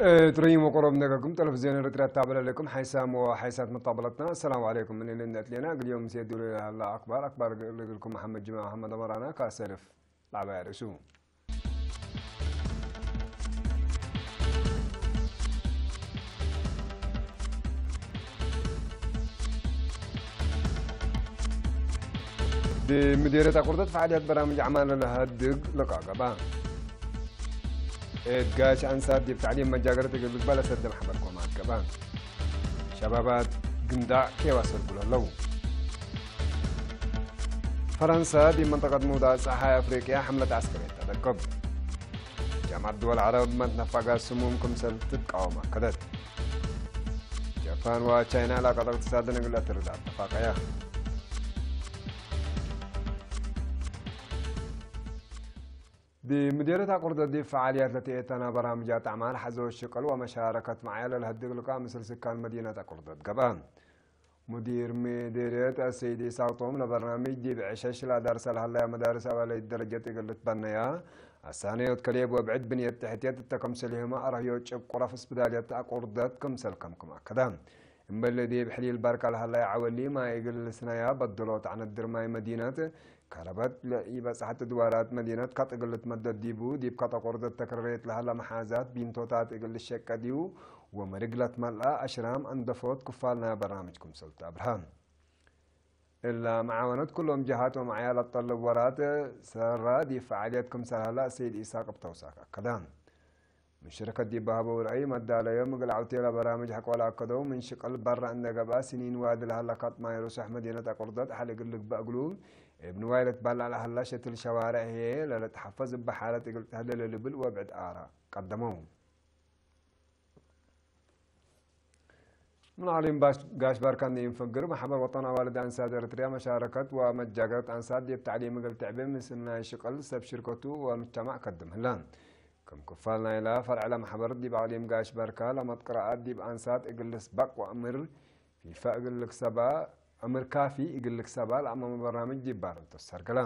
እትርእይዎ ቁሩብ ነገርኩም ቴሌቪዝዮን ኤርትራ ኣተባብለለኩም ሓይሳም ወሓይሳት መጣበለትና። ኣሰላሙ ዓለይኩም። ምን ልነት ሌና ግልዮም ሴዱሉ ላላ ኣክባር ኣክባር ልግልኩም መሓመድ ጅማ መሓመድ ኣመራና ካሰርፍ ላዕባያ ርእሱ። ብምዴረት ኣቁርደት ፈዓልያት በራምጅ ዓማል ለሃድግ ለቃ ገባ። እድጋሽ ኣንሳት ዲብ ታዕሊም መጃገረት እግል ግባለ ሰደ ማሕበር ኮማት ገባ። ሸባባት ግንዳዕ ኬዋ ሰርጉሎ ኣለዉ። ፈረንሳ ዲብ መንጠቀት ምውዳእ ጸሓይ ኣፍሪቅያ ሓምለት ዓስከርየት ተደቀብ። ጃምዓት ድወል ዓረብ መትነፋጋ ስሙም ክምሰል ትቃወም ኣከደት። ጃፓን ወቻይና ላቀጥ እቅትሳድን እግል ኣትርዳእ ተፋቀያ። ዲ ምዴረት ኣቁርደት ዲ ፈዓልያት ለተኤተና በራምጃ ጣዕማል ሓዞ ሽቅል ወመሻረከት መዓያ ለልሀድግ ልቃ ምስል ስካን መዲነት ኣቁርደት ገብአ። ሙዲር ምዴርየት ኣሰይድ ኢሳቅ ቶም ለበርናምጅ ዲብ ዕሸሽ ላዳርሰ ለሀለያ መዳርስ ኣባለይት ደረጀት እግል ልትበነያ፣ ኣሳነዮት ከሌብ ወብዕድ ብንየት ትሕትየት እተ ከምሰልህመ ኣረህዮ ጭብ ቁረፍ እስብዳልየት ኣቁርደት ክምሰል ከምክም ኣከዳ። እምበል ዲብ ሕሊል ባርካ ለሀለያ ዓወሊ ማይ እግል ልስነያ በድሎ ተዕነድር ማይ መዲነት ከረበት ለኢበጽሐት ድዋራት መዲነት ካጥ እግል ልትመደድ ዲቡ፣ ዲብ ካጥ ኣቁርደት ተክረሬት ለሀላ መሓዛት ቢንቶታት እግል ልሸቀ ዲቡ፣ ወመርግ ለትመልኣ ኣሽራም ኣንደፎት ክፋል ናይ በርናምጅ ክምሰል ተኣብርሃ። እላ መዓወነት ኩሎም ጀሃት ወመዓያ ለጠልብ ወራት ሰራ ዲብ ፈዓልየት ክምሰል ሀላ ሰይድ ኢሳቅ እብ ተውሳክ ኣከዳ። ምን ሽረከት ዲብ በሀበው ረአይ መዳለዮም እግል ዐውቴ ለበራምጅ ሐቆል ኣከደው ምን ሽቅል በራ እንደ ገብአ ስኒን ዋዲ ለሀላ ካጥ ማይ ሩሰሕ መዲነት ኣቁርደት ሐል እግል ልግበእ እግሉ እብ ንዋይ ለትባላዕ ለሀላ ሸትል ሸዋርዕ ህዬ ለለትሐፈዝ እበ ሓለት እግል ተህለ ለልብል ወብዕድ ኣራ ቀደመው። ምን ዓሊም ባሽ-፣ ጋሽ ባርካ እንደ ይንፈግር፣ ማሕበር ወጠን ኣዋልድ ኣንሳት ኤርትርያ መሻረከት ወመጃገረት ኣንሳት ዲብ ተዕሊም እግል ትዕቤ ምስል ናይ ሽቅል ሰብ ሽርከቱ ወምጅተማዕ ከድም ህላ። ከም ክፋል ናይላ ፈርዕ ለማሕበር ዲብ ኣቅሊም ጋሽ ባርካ ለመት ቅራኣት ዲብ ኣንሳት እግል ልስበቅ ወእምር ፊፋ እግል ልክሰባ፣ እምር ካፊ እግል ልክሰባ ለአማመ በርናምጅ ዲብ ባርንቶ ሰርገላ።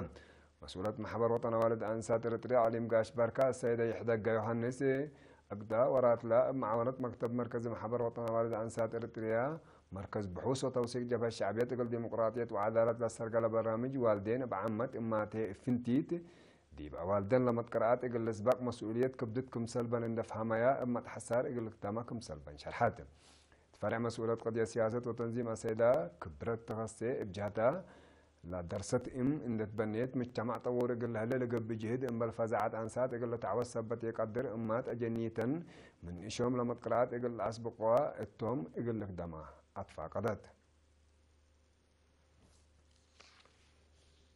መስኡለት ማሕበር ወጠን ኣዋልድ ኣንሳት ኤርትርያ ኣቅሊም ጋሽ ባርካ ሰይደ ይሕደጋ ዮሃንስ፣ እግዳ ወራትላ እብ መዓወነት መክተብ መርከዚ ማሕበር ወጠን ኣዋልድ ኣንሳት ኤርትርያ መርከዝ ብሑስ ወተውሲቅ ጀብሀት ሸዕብየት እግል ዲሞቅራጥየት ወዓዳለት ለሰርገለ በርናምጅ ዋልዴን እብ ዓመት እማቴ እፍንቲት ዲብ ኣዋልደን ለመት ቅርኣት እግል ልስበቅ መስኡልየት ክብድት ክምሰል በን እንደ ፈሀመያ፣ እብ መትሐሳር እግል ልክተማ ክምሰል በን ሸርሐት። እት ፈርዕ መስኡለት ቅድየት ሲያሰት ወተንዚም ኣሰይዳ ክብረት ተኸሴ እብ ጀህታ፣ ላደርሰት እም እንደ ትበኔት ምጅተማዕ ጠውር እግል ለህለ ልገብእ ጅህድ እምበል ፈዛዐት ኣንሳት እግል ልትዐወት ሰበት የቀድር እማት አጀኒተን ምን እሾም ለመት ቅርኣት እግል ለአስብቅዋ እቶም እግል ልክደማ አትፋቀደት።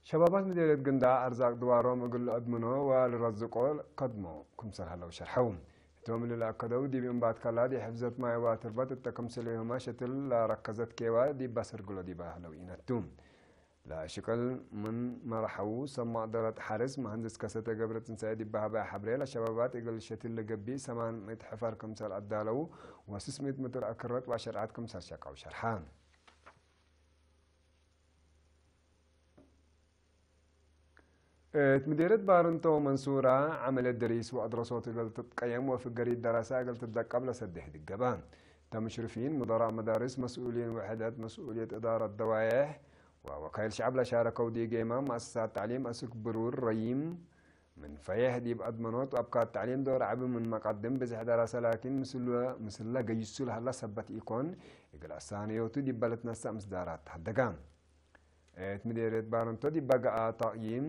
ሸባባት ምዴርየት ግንዳ ኣርዛቅ ድዋሮም እግል ለአድምኖ ወልረዝቆ ከድሞ ክምሰል ሀለው ሸርሐው። እቶም እሊ ለአከደው ዲብ እምባት ከላ ዲብ ሕፍዘት ማይ ወትርበት እተ ክምሰልሁመ ሸትል ለረከዘት ኬዋ ዲብ ባስር ግሎ ዲብ ሀለው ኢነቱ። ለሽቅል ምን መርሐው ሰማቅ ደረት ሐርስ መሀንድስ ከሰተ ገብረ ትንሳኤ ዲብ በሀበያ ሐብሬ ለሸባባት እግል ሸትል ለገቢእ ሰማን ምእት ሕፈር ክምሰል አዳለው ወስስ ምእት ምትር አክረት ወአሸርዐት ክምሰል ሸቀው ሸርሐ። እት ምዴርየት ባርንቶ መንሱራ፣ ዐመልየት ደሪስ ወአድረሶት እግል ትትቀየም ወፍገሪት ደረሳ እግል ትትደቀብ ለሰዴሕ ድገባ። እተ ሙሽርፊን፣ ሙደራእ መዳርስ፣ መስኡሊን ውሕደት መስኡልየት እዳረት ደዋየሕ ወወካይል ሸዕብ ለሻረከው ዲጌማ፣ መአሰሳት ተዕሊም አስክ ብሩር ረዪም ምን ፈየሕ ዲብ አድመኖት ወአብካት ተዕሊም ዶር ዐቢ ምን መቀድም ብዝሕ ደረሰ ላኪን ምስለ፣ ምስለ ገይሱ ለሀላ ሰበት ኢኮን፣ እግል አሳነዮቱ ዲበ ልትነሰእ ምስዳራት ተሀደጋ። እት ምዴርየት ባርንቶ ዲብ በገአ ተቅይም፣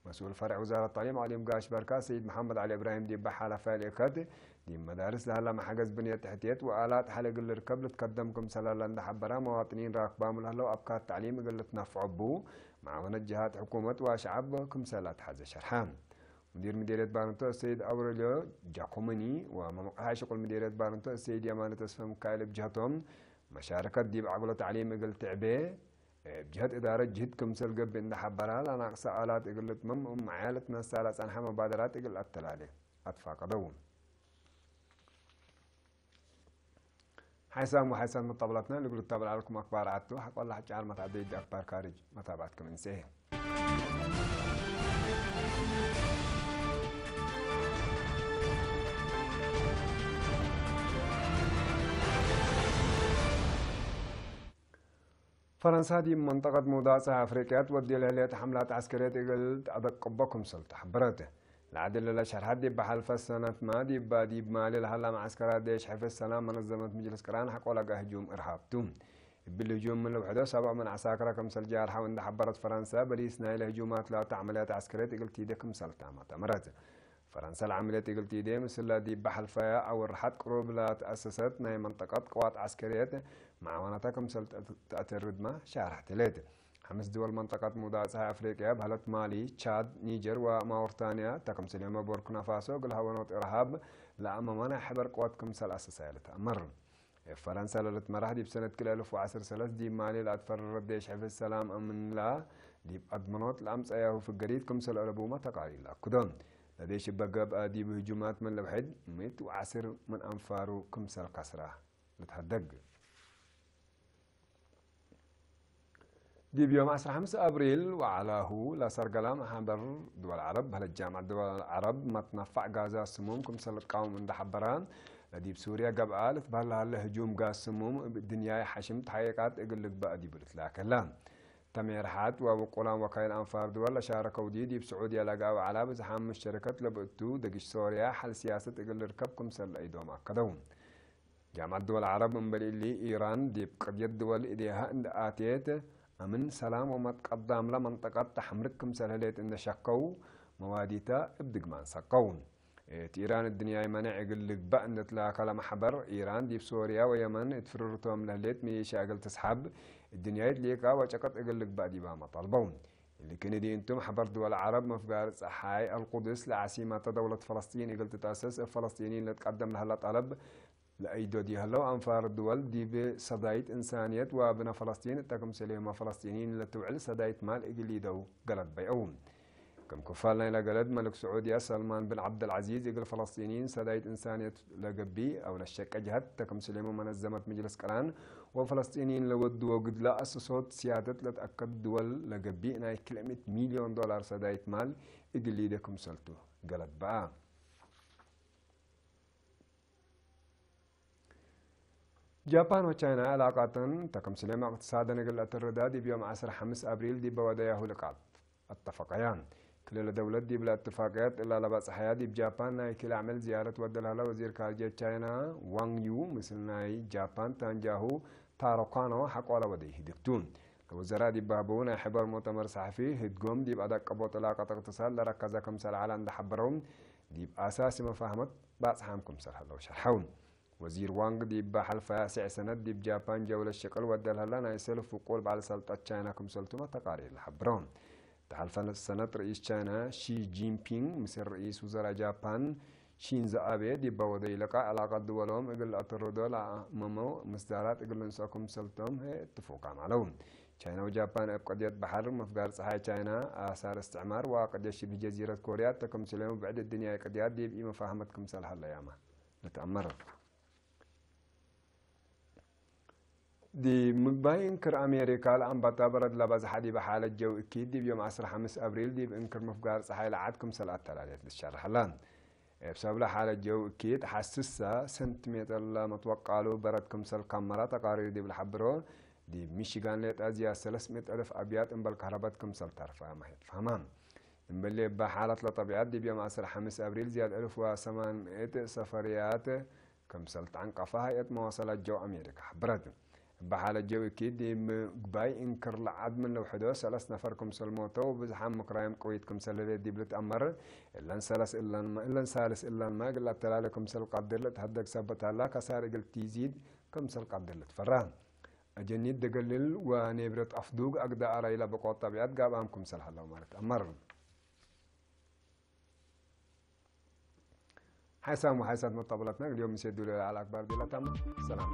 መስኡል ፈርዕ ውዛረት ተዕሊም አቅሊም ጋሽ በርካ ሰይድ መሐመድ ዐሊ እብራሂም ዲብ ሐላፋይ ልእከት፣ ዲብ መዳርስ ለሀላ መሐገዝ ብንየት ትሕትየት ወአላት ሐለ እግል ልርከብ ልትከደም ክምሰል ሀላ እንደ ሐበራ፣ መዋጥኒን ራክባም ለህለው አብካት ተዕሊም እግል ልትነፍዖ እቡ፣ መዓወነት ጀሃት ሕኩመት ወሸዐብ ክምሰል አትሐዘ ሸርሐ። ሙዲር ምዴርየት ባርንቶ ሰይድ አውረልዮ ጃኮመኒ ወመምቀሓይ ሽቁል ምዴርየት ባርንቶ ሰይድ የማነ ተስፈ ምካኤል እብ ጀህቶም፣ መሻረከት ዲብ ዐግሎ ተዕሊም እግል ትዕቤ፣ እብ ጀህት እዳረት ጅህድ ክምሰል ገብእ እንደ ሐበራ፣ ለናቅሰ አላት እግል ልትመም እም መዓያ ልትነሳ ለጸንሐ መባደራት እግል አተላሌ አትፋቀደው። ሓይሳም ወሓይሳም መጣብላትና ልግሩ ታብል ዓልኩም ኣክባር ዓቱ ሓቆላ ሓጫር መታዕደይ ኣክባር ካርጅ መታብዓትኩም እንስኤ። ፈረንሳ ዲብ መንጠቀት ምውዳቅ ጸሓይ ኣፍሪቅያ ትወዲ ለህሌት ሓምላት ዓስከርየት እግል ተዕደቅቦ ክምሰል ተሓበረት። ለዓዲ ለለ ሸርሓት ዲብ ሓልፈ ሰነትማ ዲባ ዲብ ማሊ ለሃላ መዓስከራት ደሽ ሕፍዝ ሰላም መነዘመት ምጅልስ ቅራን ሓቆ ለጋ ህጁም እርሃብቱ። እብል ህጁም ምን ለውሕዶ ሰብዓ ምን ዓሳክረ ክምሰል ጃርሓው እንደ ሓበረት ፈረንሳ በሊስ ናይ ለህጁማት ላታ ዓመልያት ዓስከርየት እግል ቲደ ክምሰል ታማ ተመረት። ፈረንሳ ለዓመልየት እግል ቲደ ምስላ ዲባ ሓልፈያ ኣወርሓት ቅሩብ ላትኣሰሰት ናይ መንጠቀት ቅዋት ዓስከርየት መዓዋናታ ክምሰል ተእትርድማ ሻርሕት ሌት። ሓምስ ድወል መንጠቀት ምውዳቅ ጸሓይ ኣፍሪቅያ በህለት ማሊ፣ ቻድ፣ ኒጀር ወማውርታንያ ተክምስል የመ ቦርኪና ፋሶ እግል ሃወኖት እርሃብ ለኣመማ ናይ ሕበር ቅዋት ክምሰል ኣሰሳያ ልትኣመር። ፈረንሳ ለለት መራሕ ዲብ ሰነት ክልኤ እልፍ ወዓሰርተ ሰለስተ ዲብ ማሊ ለኣትፈረረት ደሽ ሕፍዝ ሰላም ኣምንላ ዲብ ኣድመኖት ለኣምጸያሁ ፍገሪት ክምሰል ኣለቡማ ተቃሪላ ክዶ። ለደሽ በገብ ዲብ ህጁማት ምን ለብሕድ ምእት ወዓስር ምን ኣንፋሩ ክምሰል ከስራ ልትሃደግ። ዲብ ዮም ዓሰርተ ሓሙሽተ ኣብሪል ወዓላሁ ለሰርገላ ማሕበር ድወል ዓረብ በህለት ጃምዓት ድወል ዓረብ መትነፋዕ ጋዛ ስሙም ክምሰል ልቃወም እንደ ሓበራ ለዲብ ሱርያ ገብኣ ልትበህል ሃለ ህጁም ጋዝ ስሙም እብ ድንያይ ሓሽም ተሓየቃት እግል ልግባእ ዲቡ ልትላከላ። ተሜርሓት ወብቁላን ወካይል ኣንፋር ድወል ለሻረከው ዲ ዲብ ስዑድያ ለጋው ዓላ ብዝሓም ሸርከት ለብእቱ ደግሽ ሶርያ ሓል ሲያሰት እግል ልርከብ ክምሰል ለኢዶም ኣከደው። ጃምዓት ድወል ዓረብ እምበል እሊ ኢራን ዲብ ቅድየት ድወል እዴሃ እንደ ኣትየት ኣምን ሰላም ወመትቀዳምላ መንጠቀት ተሕምርክ ክምሰል ህሌት እንደ ሸከው መዋዲታ እብ ድግማን ሰቀው። እቲ ኢራን እድንያይ መነዕ እግል ልግባእ እንደ ትላከለ ማሕበር ኢራን ዲብ ሶርያ ወየመን እትፍርርቶም ለህሌት ሚሊሻ እግል ትስሓብ እድንያይት ሊቃ ወጨቀጥ እግል ልግባእ ዲባ መጠልበው። ልክን ዲ እንቱም ሓበር ድወል ዓረብ መፍጋር ጸሓይ ኣልቁድስ ለዓሲማተ ደውለት ፈለስጢን እግል ትትኣሰስ እብ ፈለስጢኒን ለትቀደም ለህላ ጠለብ ለአይዶ ዲሀለው አንፋር ድወል ዲብ ሰዳይት እንሳንየት ወብነ ፈለስጢን እተ ክምሰሌሁመ ፈለስጢንይን ለትውዕል ሰዳይት ማል እግል ኢደው ገለድ በይዐው። ከም ክፋል ናይለ ገለድ መልክ ስዑድያ ሰልማን ብን ዐብደልዐዚዝ እግል ፈለስጢንይን ሰዳይት እንሳንየት ለገብእ አው ለሸቀ ጀሀት እተ ክምሰሌሁመ መነዘመት ምጅልስ ቅራን ወፈለስጢንይን ለወድዎ ግድለ አሰሶት ሲያደት ለትአከድ ድወል ለገብእ ናይ ክልኤ ሚእት ሚልዮን ዶላር ሰዳይት ማል እግል ኢደ ክምሰልቱ ገለድ በአ። ጃፓን ወቻይና ዕላቃተን ተክምስሌማ እቅትሳደን እግል ለአተረዳ ዲብ ዮም ዐስር ሐምስ አብሪል ዲበ ወደያሁ ልቃብ አተፈቀያ። ክልለ ደውለት ዲብለ እትፋቅያት እላ ለባጽሐያ ዲብ ጃፓን ናይ ክልኤ ዓመት ዝያረት ወደልሃላ ወዚር ካርጅየት ቻይና ዋንግ ዩ ምስል ናይ ጃፓን ታንጃሁ ታሮ ካኖ ሐቆለ ወደይ ህድግቱ። ለወዘራ ዲብ ባህበው ናይ ሕበር ሙእተመር ሰሐፊ ህድጎም ዲብ አዳቀቦ ጥላቀት እቅትሳድ ለረከዘ ክምሰል ዐላ እንደ ሐበረው ዲብ አሳሲ መፋህመት ባጽሓም ክምሰል ሀለው ሸርሐው። ወዚር ዋንግ ዲብ ሐልፈያ ስዕ ሰነት ዲብ ጃፓን ጀውለት ሽቅል ወደልሀላ ናይ ሰልፍ ውቁል በዓል ሰልጠት ቻይና ክምሰልቱመ ተቃሪር ለሐብሮ። ተሐልፈ ሰነት ርኢስ ቻይና ሺ ጂንፒንግ ምስል ርኢስ ውዘራ ጃፓን ሺንዞ አቤ ዲበ ወደይ ለቃ ዕላቀት ድወሎም እግል አተረዶ ለአመመው ምስዳራት እግል ልንሰኦ ክምሰልቶም ህየ እትፉቃም ዐለው። ቻይና ወጃፓን እብ ቀድየት በሐር፣ ምፍጋር ጸሓይ ቻይና፣ አሳር እስትዕማር ወቀድየት ሽብህ ጀዚረት ኮርያ እተ ክምስሌሙ ብዕድ እድንያይ ቅድያት ዲብ ኢመፋህመት ክምሰል ሀለያመ ልትአመር። ዲብ ምግባይ እንክር አሜሪካ ለአንበጣ በረድ ለበዝሐ ዲበ ሓለት ጀው እኪት ዲብ ዮም ዐስር ሐምስ አብሪል ዲብ እንክር ምፍጋር ጸሓይ ለዓድ ክምሰል አተላልየት ልትሸርሐላ። እብ ሰብለ ሓለት ጀው እኪት ሐስሳ ሰንቲሜተር ለመትወቃሉ በረድ ክምሰል ካመራ ተቃሪር ዲብ ለሐብሮ፣ ዲብ ሚሽጋን ሌጣ ዝያድ ሰለስ ምእት እልፍ አብያት እምበል ከህረበት ክምሰል ተርፈ መህየት ፈህማ። እምበል እባ ሓላት ለጠቢዐት ዲብ ዮም ዐስር ሐምስ አብሪል ዝያድ እልፍ ወሰማን ምእት ሰፈርያት ክምሰል ተዐንቀፈ ሀይአት መዋሰላት ጀው አሜሪካ ሐብረት። እባ ሓለት ጀው እኪት ዲብ ምግባይ እንክር ለዓድ ምን ለውሕዶ ሰለስ ነፈር ክምሰል ሞተው ብዝሓም ምክራዮም ቅዊት ክምሰል ህሌት ዲብ ልትአመር፣ እለን ሰለስ እላንማ፣ እለን ሳልስ እላንማ እግል አተላለ ክምሰል ቀድር ለትሀደግ ሰበት ሀላ ከሳር እግል ቲዚድ ክምሰል ቀድር ልትፈራ። አጀኒት ደገልል ወኔብረት አፍዱግ አግዳ አራይላ በቆት ጠቢዐት ጋብአም ክምሰል ሀለው ማለት አመር። ሓይሳም ወሓይሳት መጣበላትና እግል ዮም ምሴ ዱለ ለዓል አክባር ዲላ ታማ ሰላም።